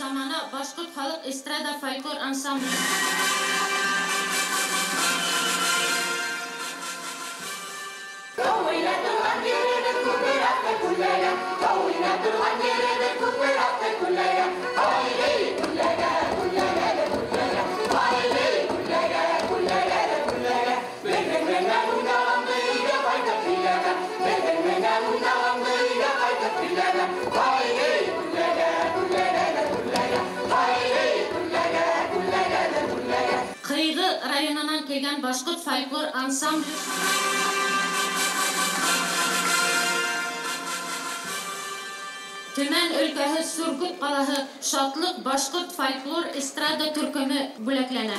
Замана башҡорт халыҡ эстрада фольклор ансамбле. Тауына торған еребеҙ күпер аҫты күлләгә, тауына торған еребеҙ күпер аҫты күлләгә, һай-һей, күлләгә, күлләгә лә күлләгә, һай-һей, күлләгә, күлләгә лә күлләгә. Беҙҙең менән уйнағанды өйгә ҡайтып һөйләмә, беҙҙең менән уйнағанды өйгә ҡайтып һөйләмә, һай-һей, күлләгә, күлләгә лә күлләгә, һай-һей, күлләгә, күлләгә лә күлләгә. Ҡыйғы районынан килгән башҡорт фольклор ансамбле. Төмән өлкәһе Сургут ҡалаһы Шатлыҡ башҡорт фольклор эстрада төркөмө бүләкләнә.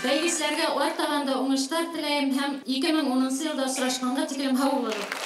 Бәйгеселәргә артабан да уңыштар теләйем һәм 2010 йылда осрашҡанға тиклем һау булығыҙ.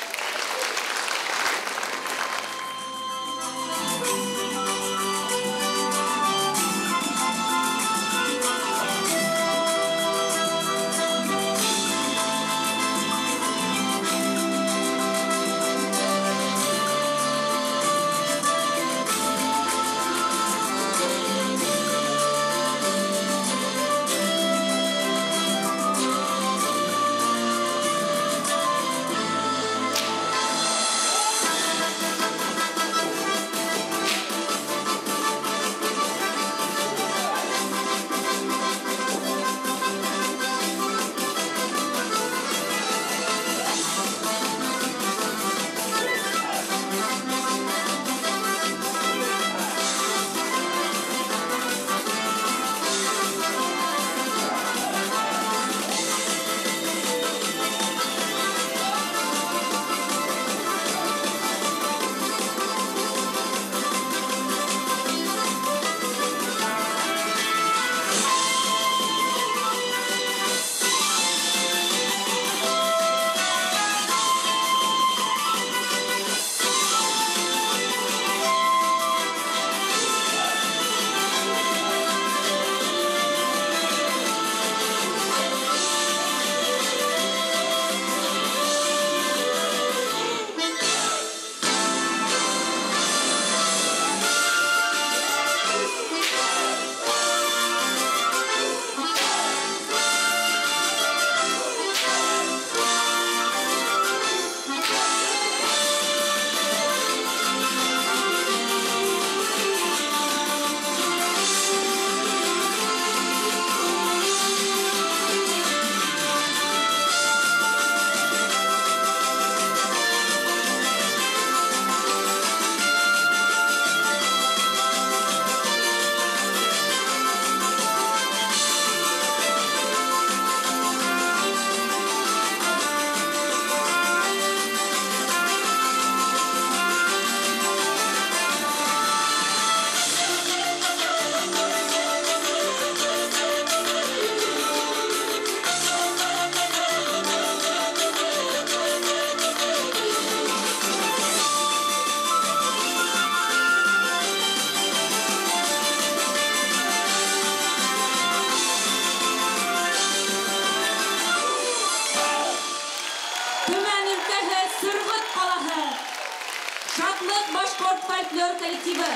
Башҡорт фольклор коллективы.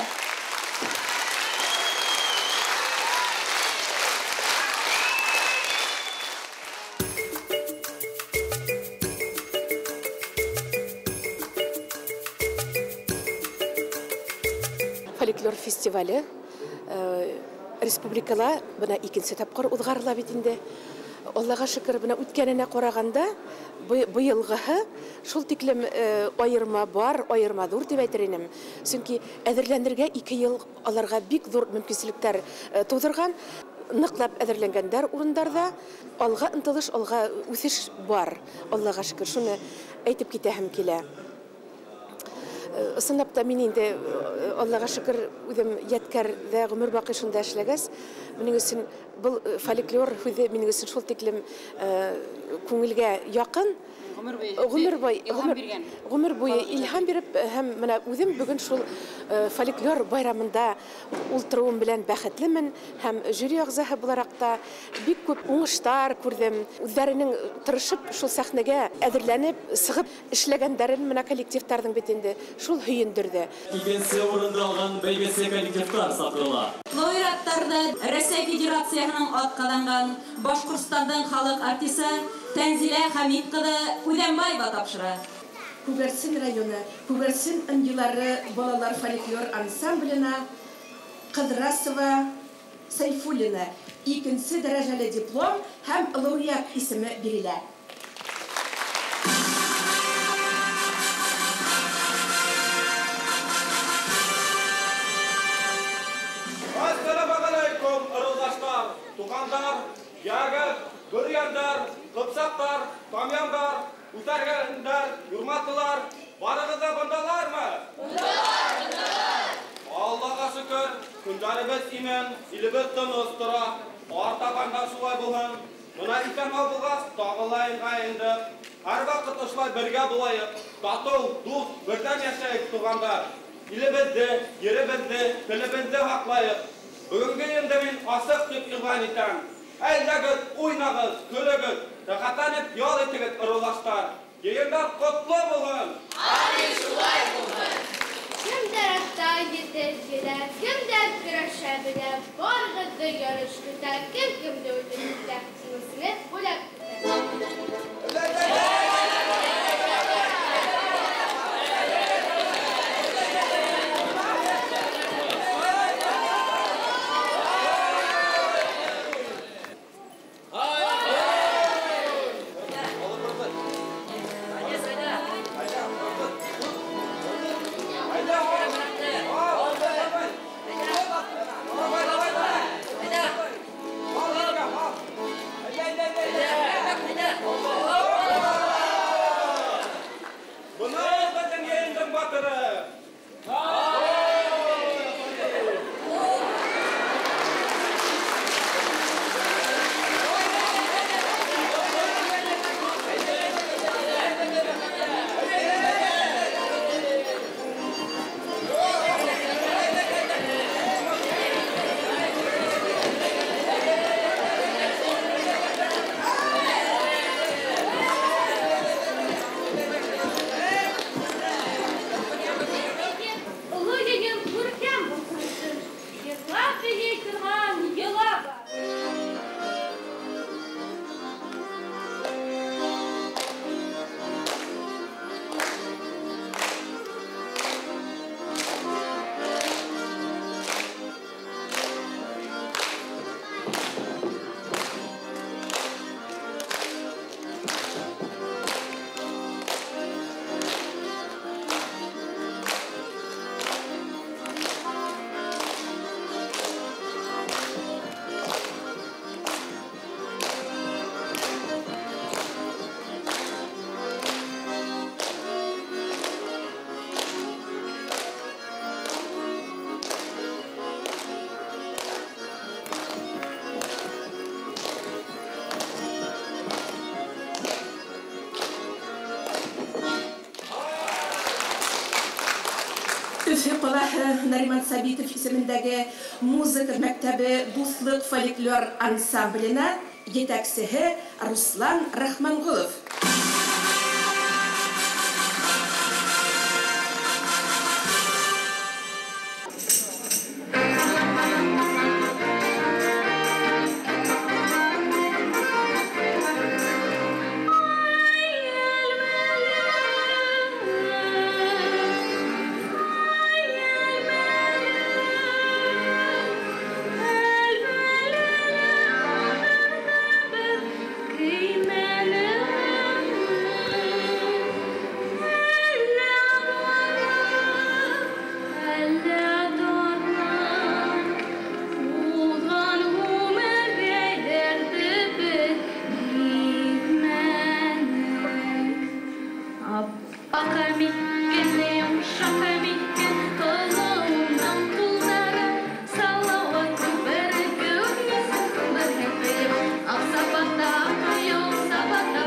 Фольклор фестивале республикала бына икенсе тапҡыр уҙғарыла бит инде. Аллаға шөкөр, бына үткәненә ҡарағанда быйылғыһы шул тиклем айырма бар, айырма ҙур тип әйтер инем. Сөнки әҙерләнергә 2 йыл аларға бик ҙур мөмкинселектәр тыуҙырған, ныҡлап әҙерләнгәндәр урындарҙа алға ынтылыш, алға үҫеш бар. Аллаға шөкөр, шуны әйтеп китәһем килә. Ысынлап та мин инде Аллаға шөкөр үҙем Йәткәрҙә ғүмер баҡый шунда эшләгәс, минең өсөн был фольклор һүҙе минең өсөн шул тиклем күңелгә яҡын. Ғүмер буйы илһам биреп, һәм менә үҙем бөгөн шул фольклор байрамында ултырыуым белән бәхетлемен, һәм жюри ағзаһы булараҡ та бик күп уңыштар күрҙем. Үҙҙәренең тырышып шул сәхнәгә әҙерләнеп сығып эшләгәндәрен менә коллективтарҙың бит инде шул һөйөндөрҙө. Икенсе урынды алған бәйгесе коллективтар саҡырыла. Лауреаттарҙы Рәсәй Федерацияһының атҡаҙанған Башҡортостандың халыҡ артисы Тәнзилә Хәмит ҡыҙы Үҙәнбаева тапшыра. Күгәрсен районы Күгәрсен ынйылары балалар фольклор ансамбленә Ҡыҙрасова Сайфуллина икенсе дәрәжәле диплом һәм лауреат исеме бирелә. Ассаламу алейкум, ырылдаштар, туғандар, ягы, бөрйәндәр, ҡыпсаҡтар, тамяндар, үтәргәндәр, юрматылар, барығыҙ ҙа бындалармы? Бындалар, бындалар! Аллаға шөкөр, көндәребеҙ имен, илебеҙ тыныс тора, артабан да шулай булһын. Бына иҫән-һау булғас, тағы ла инғайындыҡ. Һәр ваҡыт ошолай бергә булайыҡ, татыу, дуҫ, берҙәм йәшәйек, туғандар. Илебеҙҙе, еребеҙҙе, телебеҙҙе һаҡлайыҡ. Бөгөнгө йыйынды мин асыҡ тип иғлан итәм. Әйҙәгеҙ, уйнағыҙ, көлөгөҙ, рәхәтләнеп ял итегеҙ, ырыуҙаштар. Йыйындар ҡотло булһын! Амин, шулай булһын! Кемдәр атта етеҙ килә, кемдәр көрәшә белә, барығыҙҙы ярыш көтә, кем кемде үлтереп китә, еңеүсене бүләк көтә. Өфө ҡалаһы Нариман Сабитов исемендәге музыка мәктәбе Дуҫлыҡ фольклор ансамбленә етәксеһе Руслан Рахманғолов. Сапата,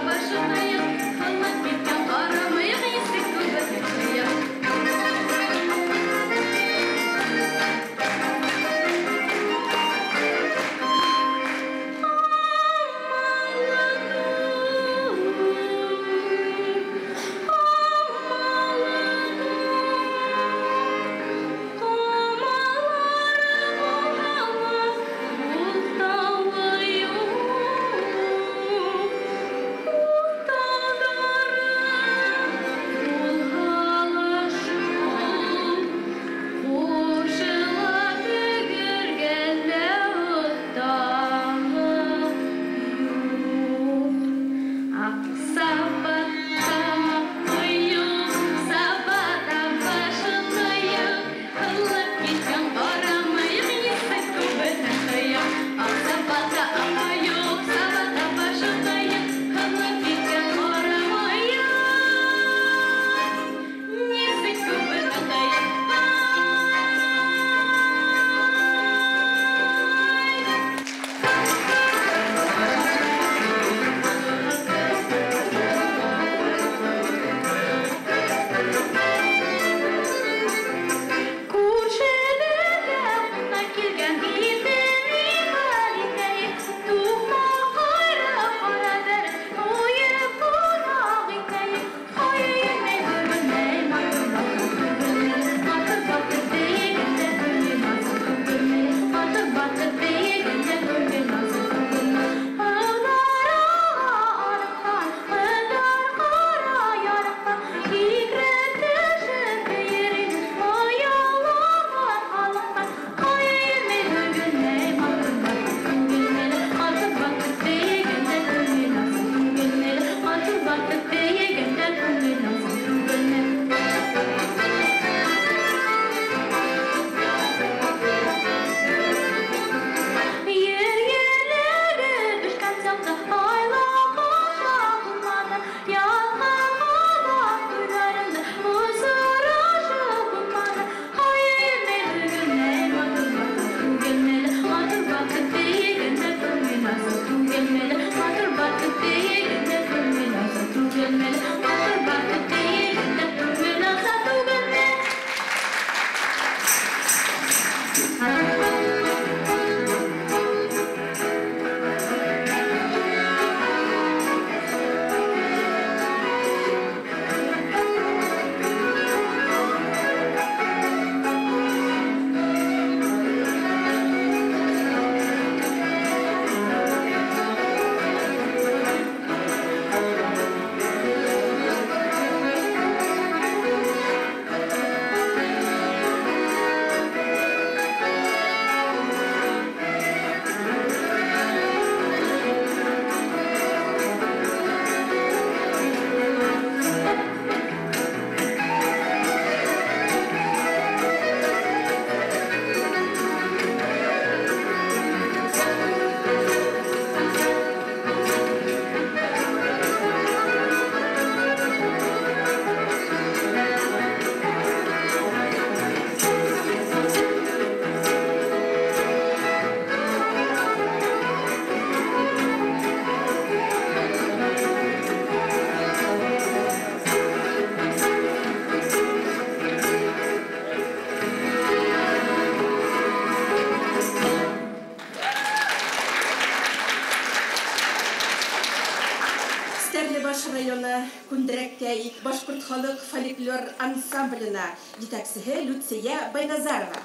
Күндерәккәй башҡорт халыҡ фольклор ансамбленә, етәксеһе Люция Байназарова.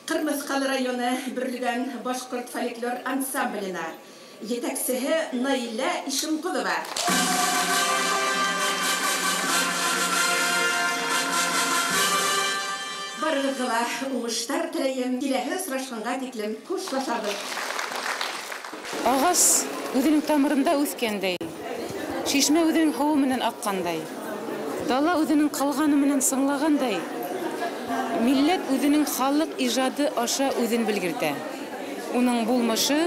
Ҡырмыҫҡалы районы Бөрлөгән башҡорт фольклор ансамбленә, етәксеһе Наилә Ишемҡолова. Барығыҙға ла уңыштар теләйем. Киләһе осрашҡанға тиклем хушлашабыҙ. Ағас үҙенең тамырында үҫкәндәй, шишмә үҙенең һыуы менән аҡҡандай, дала үҙенең ҡалғаны менән сыңлағандай, милләт үҙенең халыҡ ижады аша үҙен белгертә. Уның булмышы,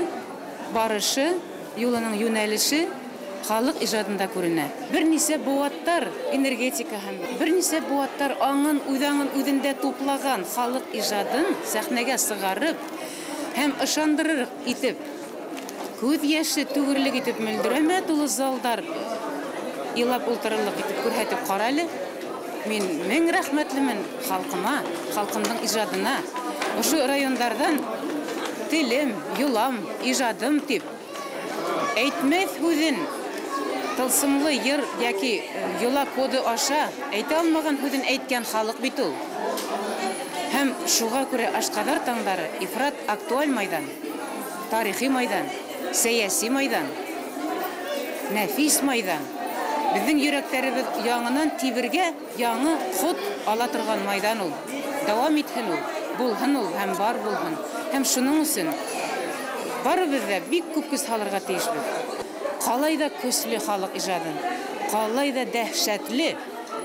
барышы, юлының йүнәлеше халыҡ ижадында күренә. Бер нисә быуаттар энергетика һәм бер нисә быуаттар аңын, үҙ-аңын үҙендә туплаған халыҡ ижадын сәхнәгә сығарып һәм ышандырыр итеп, күҙ йәше түгерлек итеп мөлдөрәмә тулы залдар илап ултырырлыҡ итеп күрһәтеп ҡара әле. Мин мең рәхмәтлемен халҡыма, халҡымдың ижадына. Ошо райондарҙан телем, йолам, ижадым тип әйтмәҫ һүҙен тылсымлы йыр йәки йола коды аша әйтә алмаған һүҙен әйткән халыҡ бит ул. Һәм шуға күрә Ашҡаҙар таңдары ифрат актуаль майҙан, тарихи майҙан, сәйәси майҙан, нәфис майҙан. Беҙҙең йөрәктәребеҙ яңынан тибергә яңы ход ала торған майҙан ул. Дауам итһен ул, булһын ул һәм бар булһын. Һәм шуның өсөн барыбыҙ ҙа бик күп көс һалырға тейешбеҙ. Ҡалай ҙа көслө халыҡ ижадын, ҡалай ҙа дәһшәтле,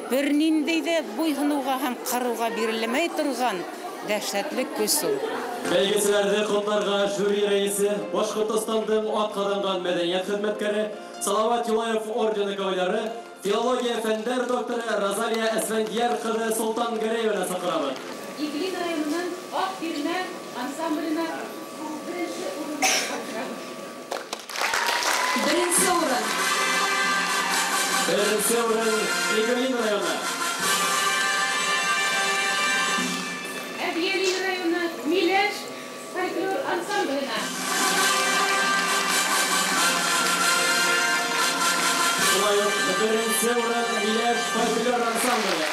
бер ниндәй ҙә буйһыныуға һәм ҡырыуға бирелмәй торған дәһшәтле көс ул. Бәйгеселәрҙе ҡотларға жюри рәйесе, Башҡортостандың атҡаҙанған мәҙәниәт хеҙмәткәре, Салават Юлаев ордены кавалеры, филология фәндәр докторы Розалия Әсфәндиәр ҡыҙы Солтан Гәрәеваны саҡырабыҙ. Иглин районының Аҡ Тирмә ансамбленә беренсе урын тапшырабыҙ. Беренсе урын. Беренсе урын Иглин районы. Әбйәлил районы Миләш фольклор ансамбленә. Шулай уҡ беренсе урын Миләш фольклор ансамбле.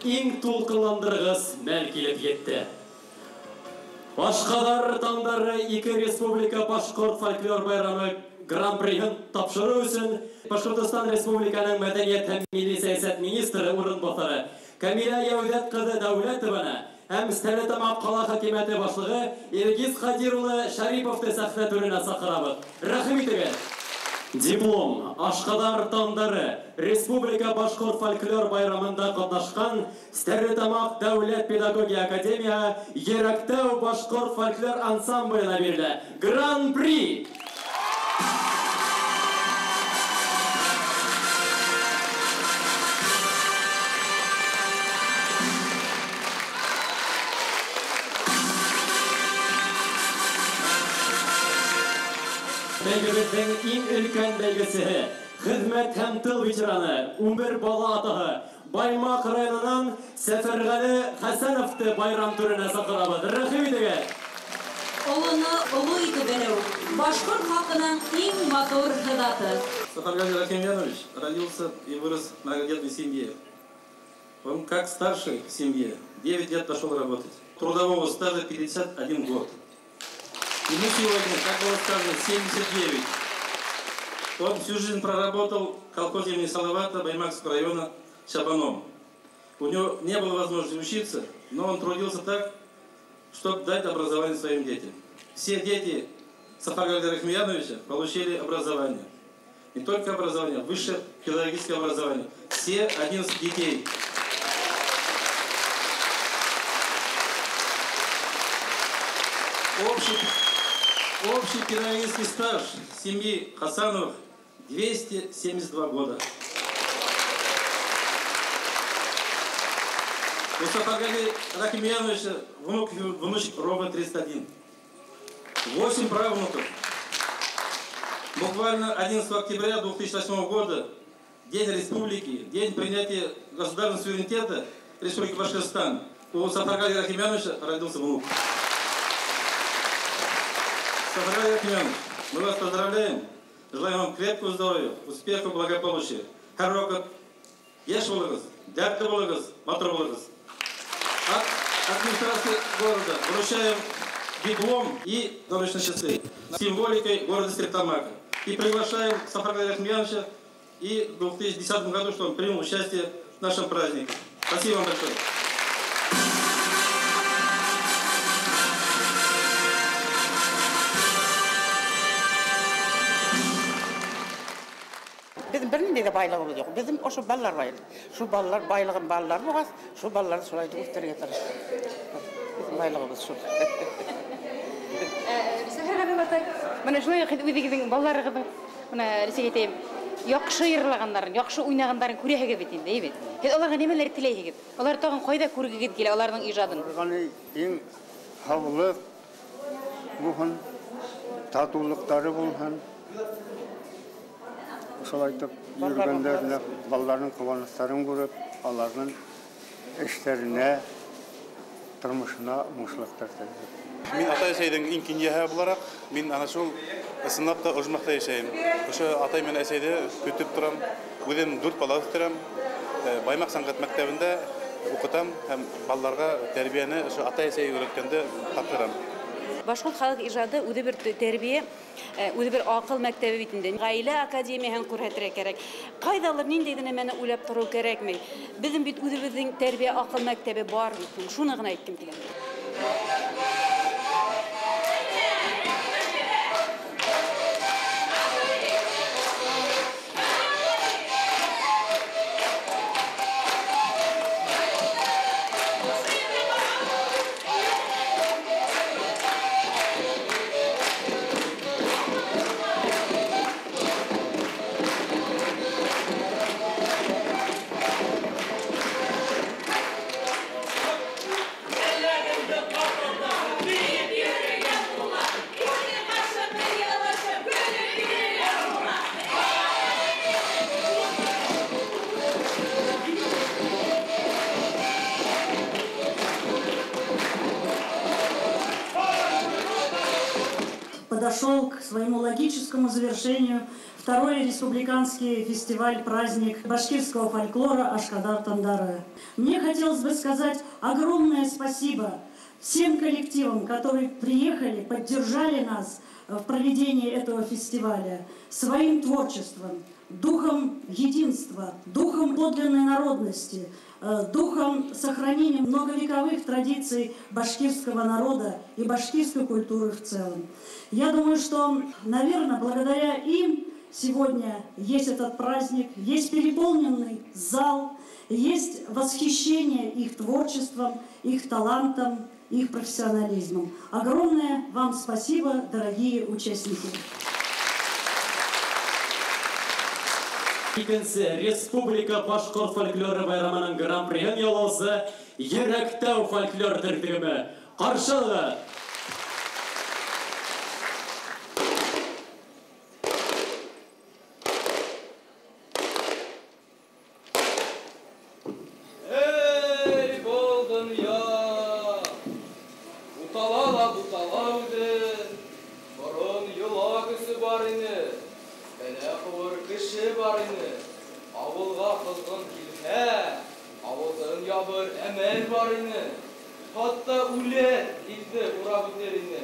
иң тулҡынландырғыс мәл килеп етте. Ашҡаҙар таңдары 2 республика башҡорт фольклор байрамы гран-приһын тапшырыу өсөн Башҡортостан Республиканың мәҙәниәт һәм милли сәйәсәт министры урынбаҫары Камилә Йәүҙәт ҡыҙы Дәүләтованы һәм Стәрлетамаҡ ҡала хакимиәте башлығы Илгиз Ҡадир улы Шариповты сәхнә түренә саҡырабыҙ. Рәхим итегеҙ. Диплом Ашҡаҙар таңдары Республика башҡорт фольклор байрамында ҡатнашҡан Стәрлетамаҡ дәүләт педагогия академияһы Йөрәктәү башҡорт фольклор ансамбленә бирелә. Гран-при! Бәйгебеҙҙең иң өлкән бәйгесеһе, хеҙмәт һәм тыл ветераны, 11 бала атаһы, Баймаҡ районынан Сәфәрғәле Хәсәновты байрам түренә саҡырабыҙ. Рәхим итегеҙ! Олоно оло итеп белеү башҡорт халҡының иң матур һыҙаты. Сафаргали Рахимьянович родился и вырос в многодетной семье. Он как старший в семье 9 лет пошел работать. Трудового стажа 51 год. Ему сегодня, как было сказано, 79. Он всю жизнь проработал в колхозе имени Салавата Баймакского района чабаном. У него не было возможности учиться, но он трудился так, чтобы дать образование своим детям. Все дети Сафаргали Рахмияновича получили образование. Не только образование, высшее педагогическое образование. Все 11 детей. Общий педагогический стаж семьи Хасановых 272 года. У Сафаргали Рахимьяновича внук и внучек ровно 31. 8 правнуков. Буквально 11 октября 2008 года, День Республики, день принятия государственного суверенитета Республики Башкортостан, у Сафаргали Рахимьяновича родился внук. Сафаргали Рахимьянович, мы вас поздравляем, желаем вам крепкого здоровья, успехов, благополучия. Һәр ваҡыт йәш булығыҙ, дәртле булығыҙ, матур булығыҙ. От администрации города вручаем диплом и дорожные часы с символикой города Стерлитамака. И приглашаем Сафаргали Рахимьяновича и в 2010 году, чтобы он принял участие в нашем празднике. Спасибо вам большое. Беҙҙең бер ниндәй ҙә байлығыбыҙ юҡ. Беҙҙең ошо балалар байлыҡ. Шул балалар байлығын балалар булғас, шул балаларҙы шулай итеп үҫтерергә тырыштыҡ. Беҙҙең байлығыбыҙ шул. Сәфәрғәле атай, бына шулай уҡ үҙегеҙҙең балаларығыҙҙың, бына нисек әйтәйем, яҡшы йырлағандарын, яҡшы уйнағандарын күрәһегеҙ бит инде, әйбит. Һеҙ уларға нимәләр теләйһегеҙ? Улар тағын ҡайҙа күргегеҙ килә, уларҙың ижадын? Уларҙың иң һаулыҡ булһын, татыулыҡтары булһын. Шулай итеп йөрөгәндәренә, балаларының ҡыуаныстарын күреп, аларҙың эштәренә, тормошона уңышлыҡтар теләйем. Мин атай-әсәйҙең иң кинйәһе булараҡ, мин ана шул ысынлап та ожмахта йәшәйем. Ошо атай менән әсәйҙе көтөп торам. Үҙем 4 бала үҫтерәм. Баймаҡ сәнғәт мәктәбендә уҡытам һәм балаларға тәрбиәне ошо атай-әсәй өйрәткәндә тапшырам. Башҡорт халыҡ ижады үҙе бер тәрбиә, үҙе бер аҡыл мәктәбе бит инде. Ғаилә академияһын күрһәтергә кәрәк. Ҡайҙалыр ниндәй генә нәмәне уйлап тороу кәрәкмәй. Беҙҙең бит үҙебеҙҙең тәрбиә аҡыл мәктәбе бар бит. Шуны ғына әйткем килә. Ellerim подошел к своему логическому завершению второй республиканский фестиваль-праздник башкирского фольклора «Ашкадар Тандары». Мне хотелось бы сказать огромное спасибо всем коллективам, которые приехали, поддержали нас в проведении этого фестиваля своим творчеством, духом единства, духом подлинной народности, духом сохранения многовековых традиций башкирского народа и башкирской культуры в целом. Я думаю, что, наверное, благодаря им сегодня есть этот праздник, есть переполненный зал, есть восхищение их творчеством, их талантом, их профессионализмом. Огромное вам спасибо, дорогие участники. Икенсе Республика башҡорт фольклоры байрамының гран-приһын яулаусы Йөрәктау фольклор төркөмө. Ҡаршы алығыҙ! Эй, был донъя! Бутала ла бутала үҙе. Борон йола көсө бар ине. Бәлә ҡыуыр кеше бар ине. Ауылға ҡоҙғон килһә, ауыҙын ябыр әмәл бар ине. Хатта үләт илде урап үтер ине.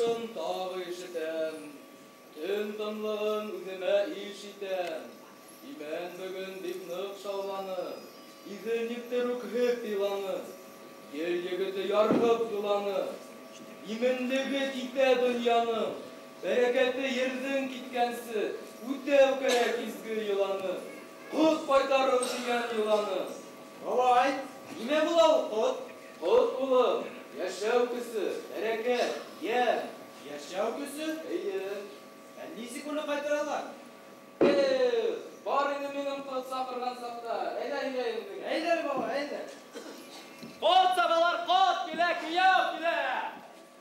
тауышын тағы ишетәм. Төн тынлығын үҙемә иш итәм. Имән бөгөн бик ныҡ шауланы, Иҙел никтер үкһеп иланы, Ел егете ярһып юланы. Именлеге китә донъяның, Бәрәкәте ерҙең киткәнсе, Үтәү кәрәк изге йоланы, Ҡот ҡайтарыу тигән йоланы. Бабай, нимә була ул ҡот? Ҡот, улым, йәшәү көсө, бәрәкәт, йәм. Йәшәү көсө? Эйе. Ә нисек уны ҡайтаралар? Эх, бар ине минең ҡот саҡырған саҡта. Әйҙә һөйләйем үҙеңә. Әйҙә, бабай, әйҙә. Ҡот сабалар, ҡот килә, кейәү килә.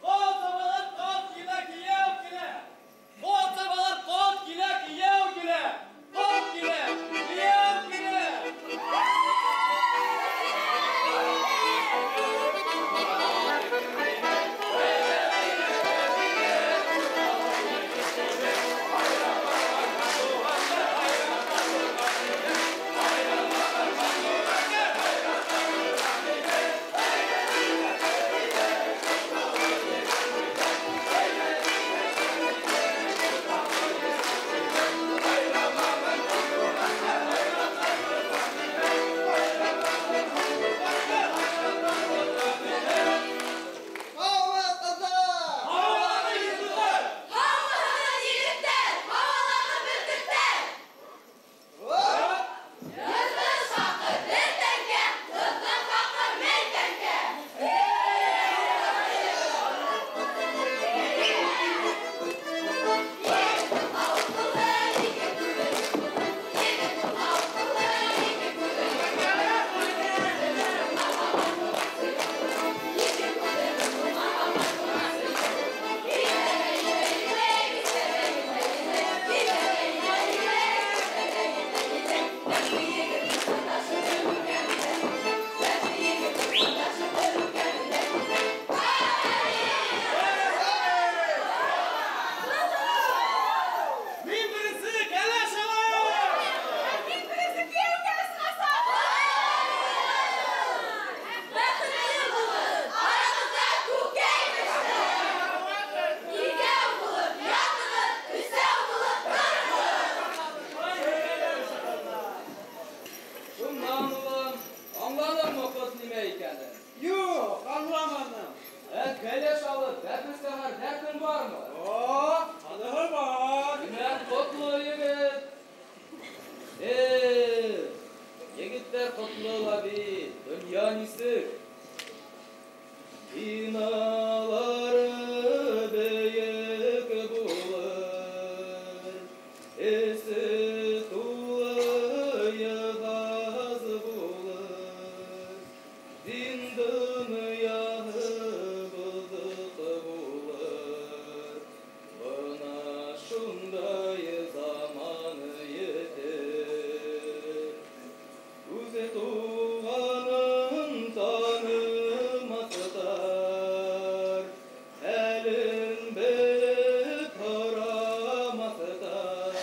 Ҡот сабалар, ҡот килә, кейәү килә. Ҡот сабалар, ҡот килә, кейәү килә. Ҡот килә, кейәү килә. Мин беренсе кәләш алам! Мин беренсе кейәүгә сығасам! Бәхетле булып, арағыҙҙа күкәй бешһен! Икәү булып ятығыҙ, өсәү булып тороғоҙ! Шунан, улым, аңланыңмы ҡот нимә икәнен? Юҡ, аңламаным. Ә кәләш алып, бәпес сығар дәртең бармы? О, аныһы бар. Тимәк, ҡотло егет. Эх, егеттәр ҡотло ла бит, донъя нисек. Биналары бейек булыр, Эсе тулы йыһаз булыр, Дин донъяһы боҙоҡ булыр. Бына шундай заман етер. Үҙе туғанын танымаҫтар, Хәлен белеп һорамаҫтар,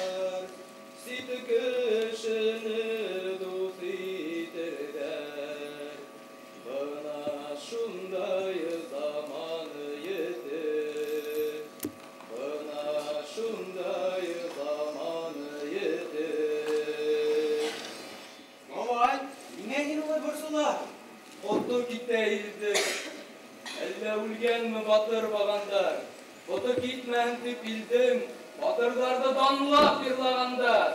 Сит кешене дуҫ итерҙәр. Бына шундай заман етер. Бына шундай заман етер. Бабай, ниңә һин улай борсолаһың? Ҡото китә илдең. Әллә үлгәнме батыр бағандар? Ҡото китмәһен тип илдең, батырҙарҙы данлап йырлағандар.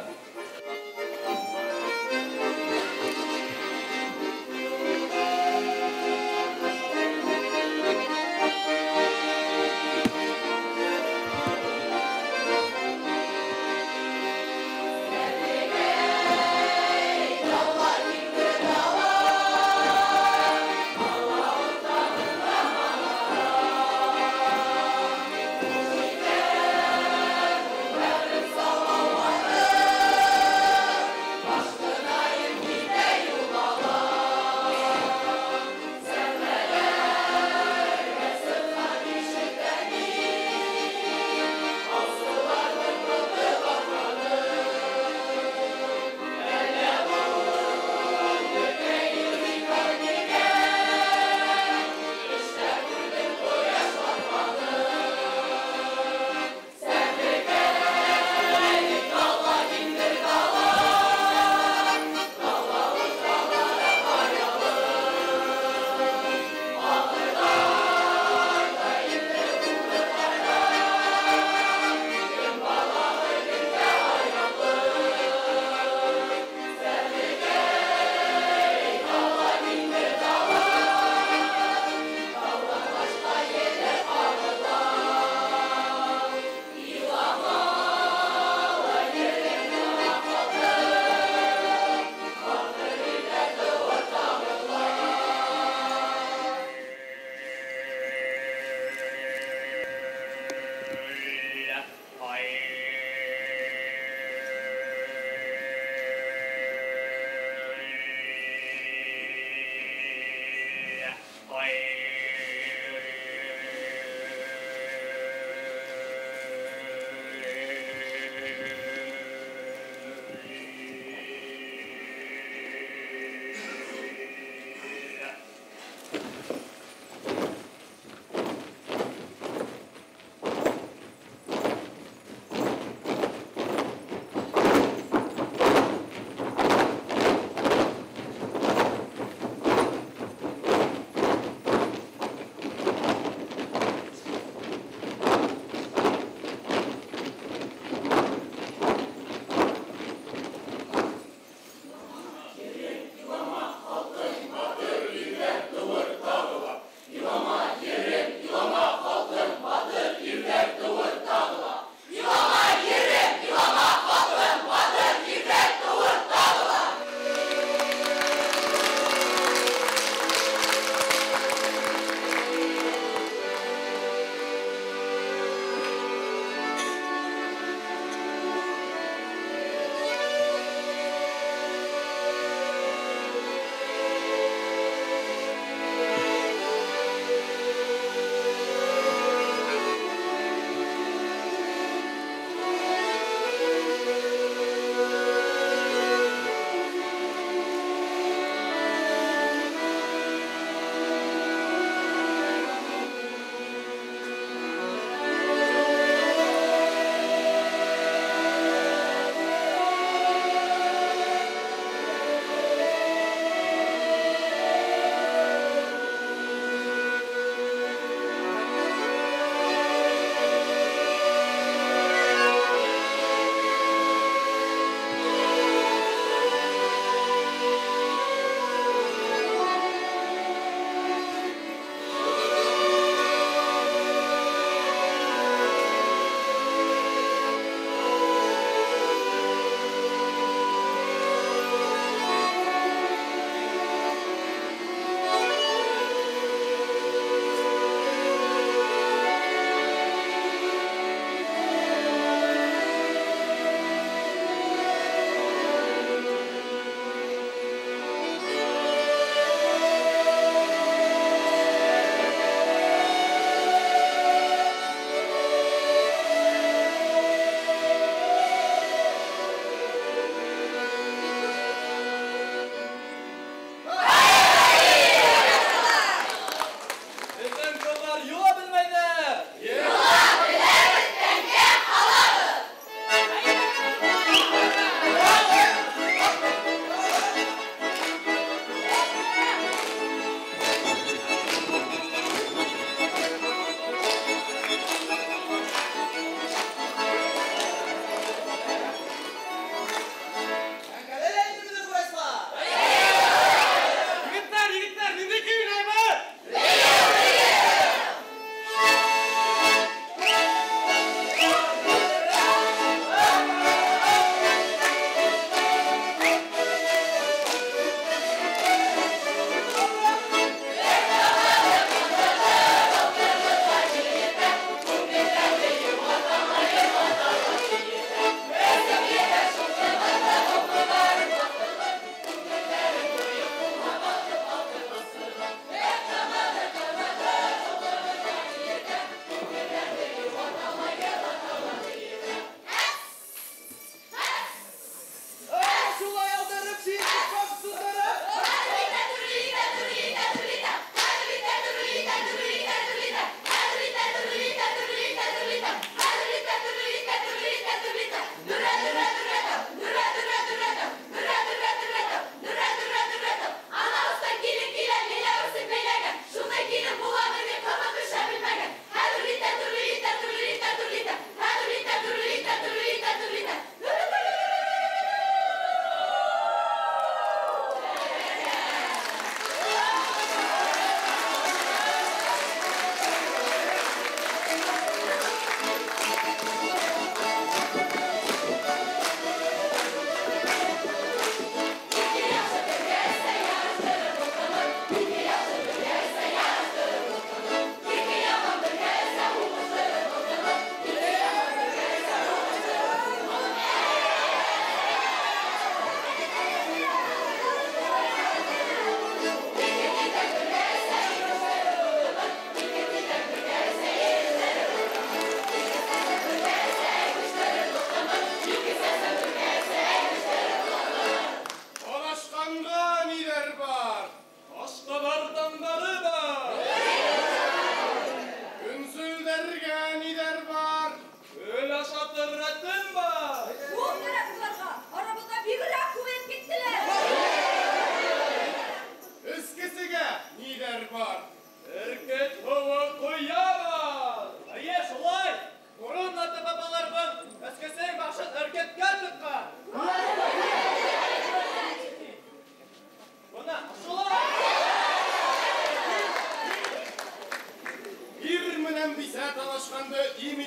Таулар китте дала, Салауаты.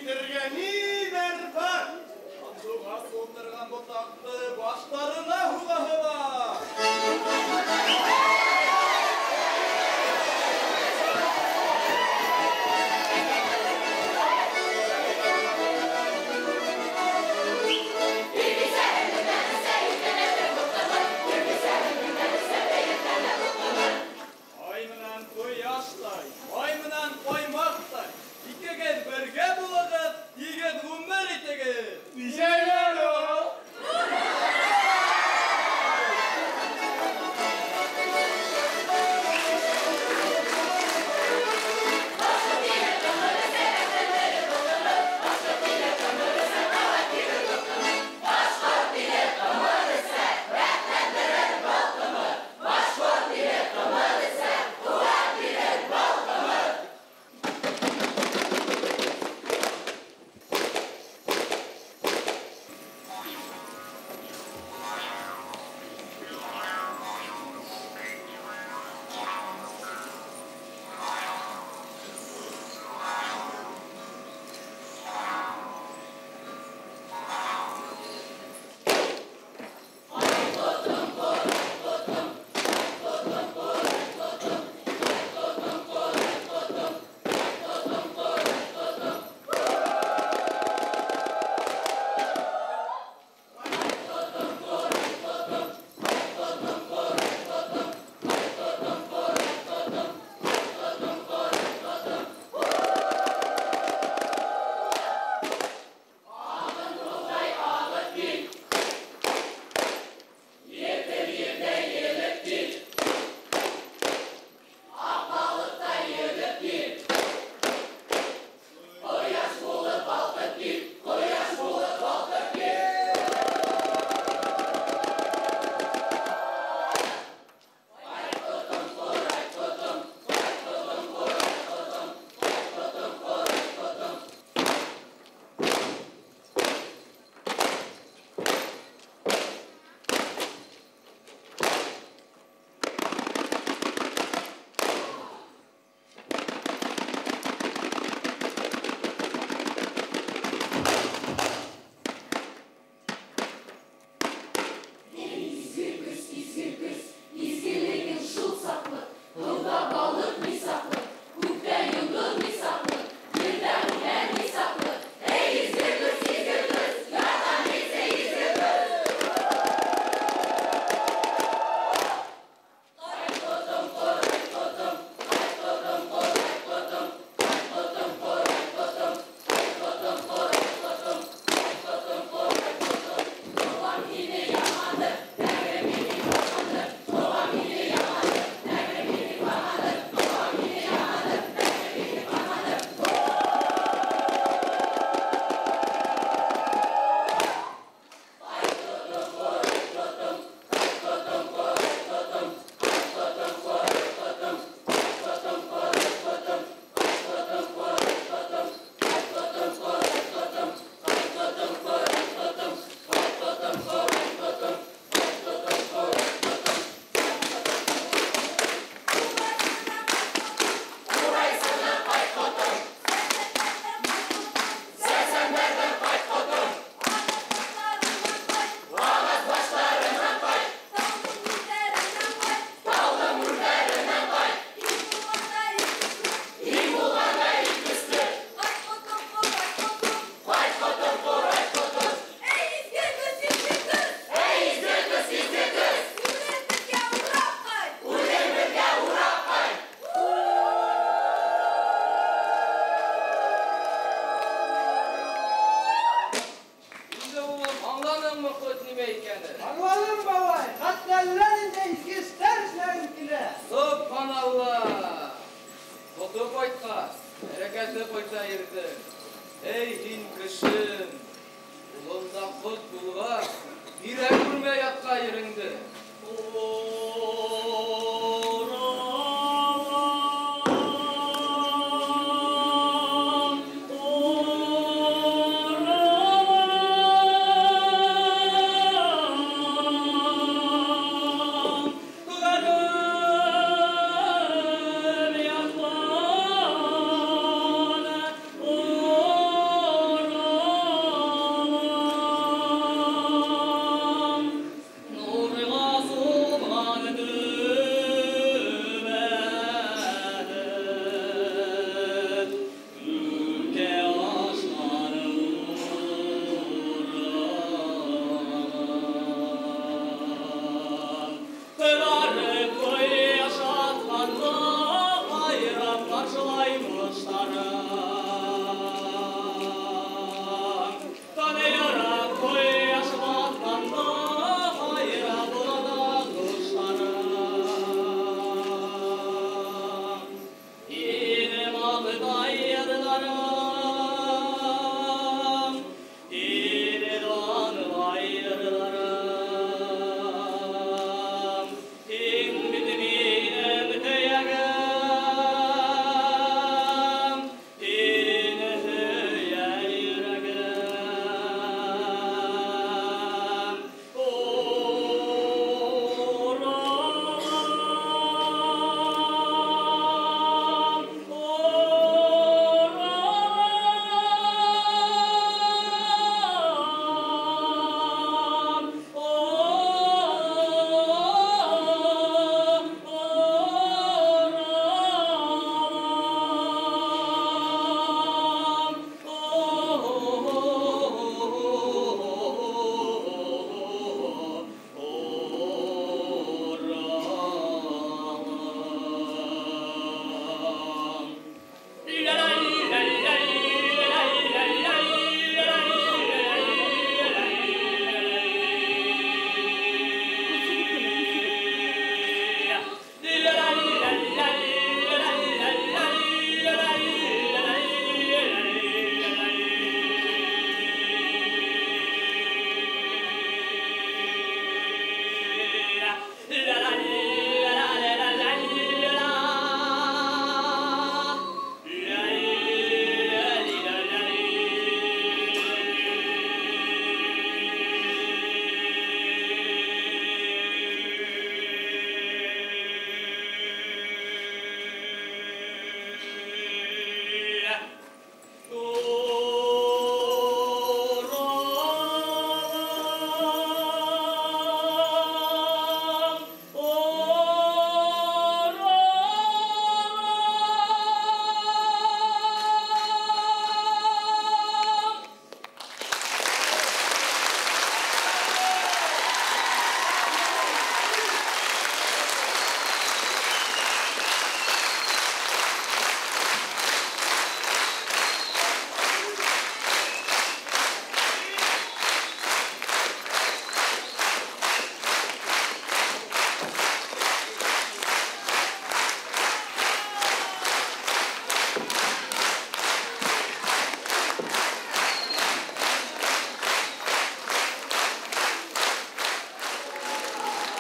китергә ниләр бар? Һандуғас ултырған ботаҡты баштарына һуғаһы бар. Ай менән ҡояштай, ай менән ҡаймаҡтай, икегеҙ бергә булығыҙ, тигеҙ ғүмер итегеҙ. Нисәләр ул?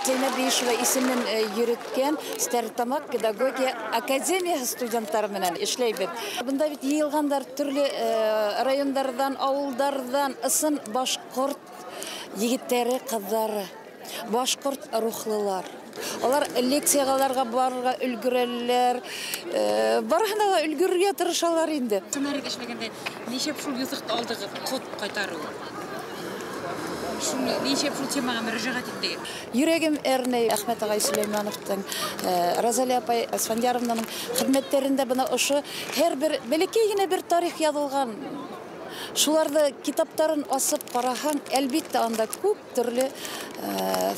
Зәйнәб Биишева исемен йөрөткән Стәрлетамаҡ педагогия академияһы студенттары менән эшләйбеҙ. Бында бит йыйылғандар төрлө райондарҙан, ауылдарҙан ысын башҡорт егеттәре, ҡыҙҙары, башҡорт рухлылар. Алар лекцияларға барырға өлгөрәләр, барыһына ла өлгөрөргә тырышалар инде. Сценарийҙа эшләгәндә нисәп шул йоҙоҡто алдығыҙ, ҡот ҡайтарыу? Шуны нисәп шул темаға мөрәжәғәт иттегеҙ? Йөрәгем әрней Әхмәт ағай Сөләймәновтың, Розалия апай Асфандияровнаның хеҙмәттәрендә бына ошо һәр бер бәләкәй генә бер тарих яҙылған. Шуларҙы китаптарын асып ҡараһаң, әлбиттә, анда күп төрлө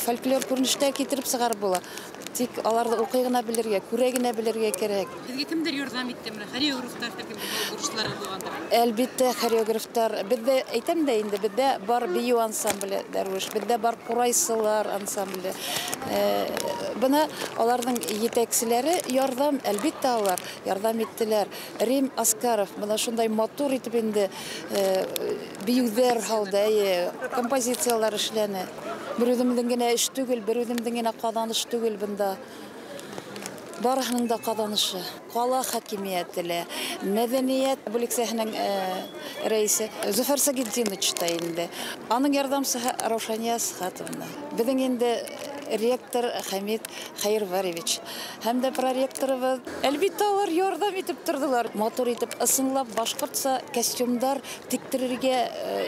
фольклор күренештәр китереп сығарып була. Тик аларҙы уҡый ғына белергә, күрә генә белергә кәрәк. Һеҙгә кемдәр ярҙам итте? Менә хореографтар, курсчылар булғандар. Әлбиттә, хореографтар. Беҙҙә, әйтәм дә инде, беҙҙә бар бейеү ансамбле, Дәрүеш, беҙҙә бар ҡурайсылар ансамбле. Бына аларҙың етәкселәре ярҙам, әлбиттә, алар ярҙам иттеләр. Рим Аскаров бына шундай матур итеп инде бейеүҙәр һалды, әйе, композициялар эшләне. Бер үҙемдең генә эш түгел, бер үҙемдең генә ҡаҙаныш түгел бында. Барыһының да ҡаҙанышы. Ҡала хакимиәте лә, мәҙәниәт бүлексәһенең рәйесе Зөфәр Сагетдинович та инде. Аның ярҙамсыһы Раушания Асхатовна. Беҙҙең инде ректор Хәмит Хәйерваревич һәм дә проректорыбыҙ. Әлбиттә, улар ярҙам итеп торҙолар. Матур итеп, ысынлап башҡортса костюмдар тектерергә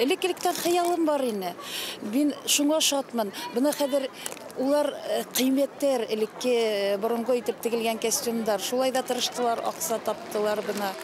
элек-электән хыялым бар ине. Мин шуңа шатмын. Бына хәҙер улар ҡиммәттәр, элекке боронғо итеп тегелгән костюмдар. Шулай да тырыштылар, аҡса таптылар бына.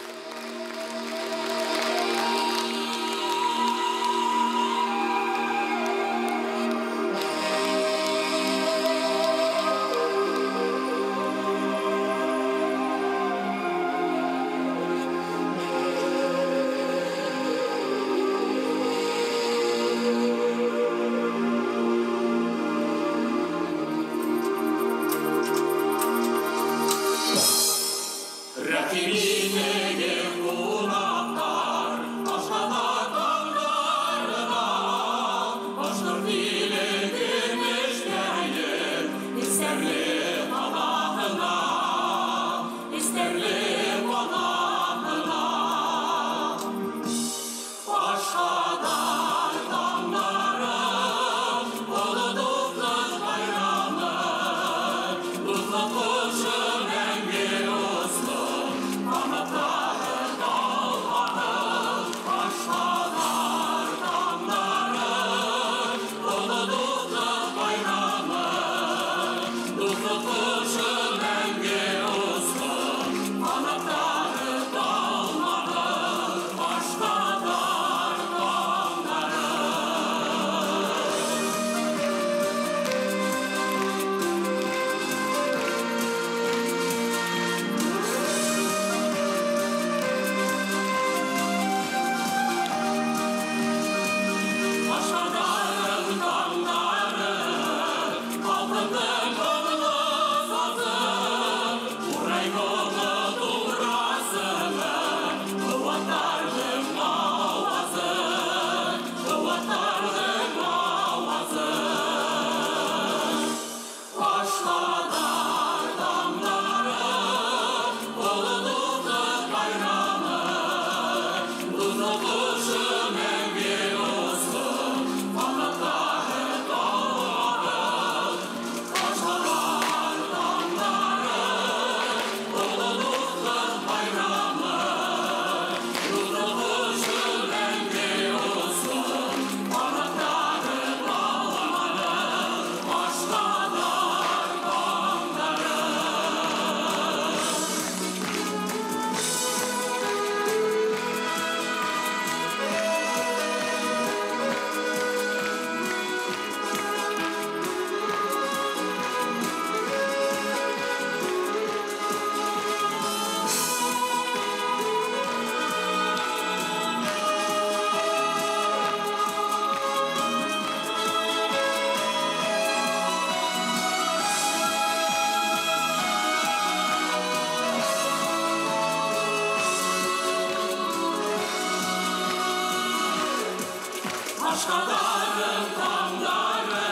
Aşkadarın tamları,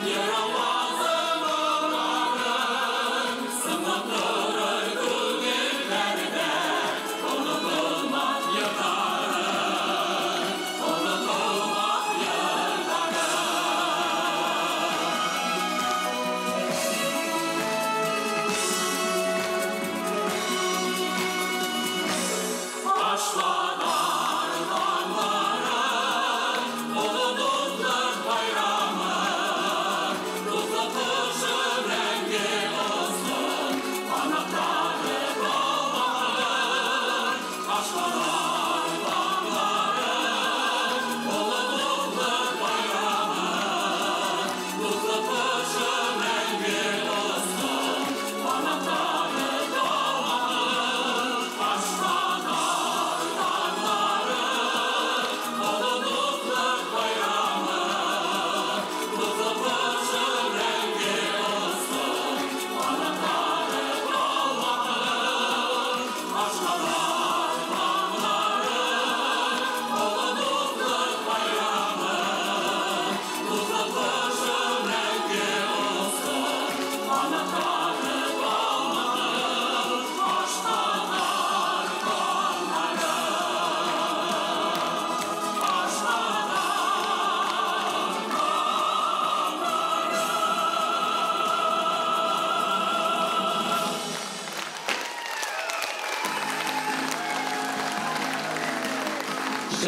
yer avazı.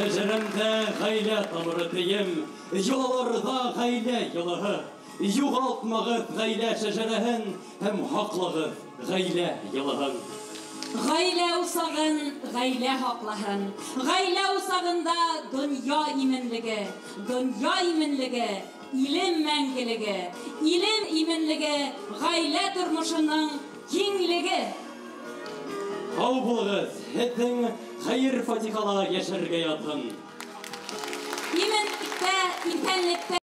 Шәжәрәмдә ғаилә тамыры тейем, йолаларҙа ғаилә йолаһы. Юғалтмағыҙ ғаилә шәжәрәһен һәм һаҡлағыҙ ғаилә йолаһын. Ғаилә усағын ғаилә һаҡлаһын. Ғаилә усағында донъя именлеге, донъя именлеге, илем мәңгелеге, илем именлеге, ғаилә тормошоноң киңлеге. Һау булығыҙ, һеҙҙең хәйер-фатихала йәшәргә яҙһын. Именлектә, иҫәнлектә.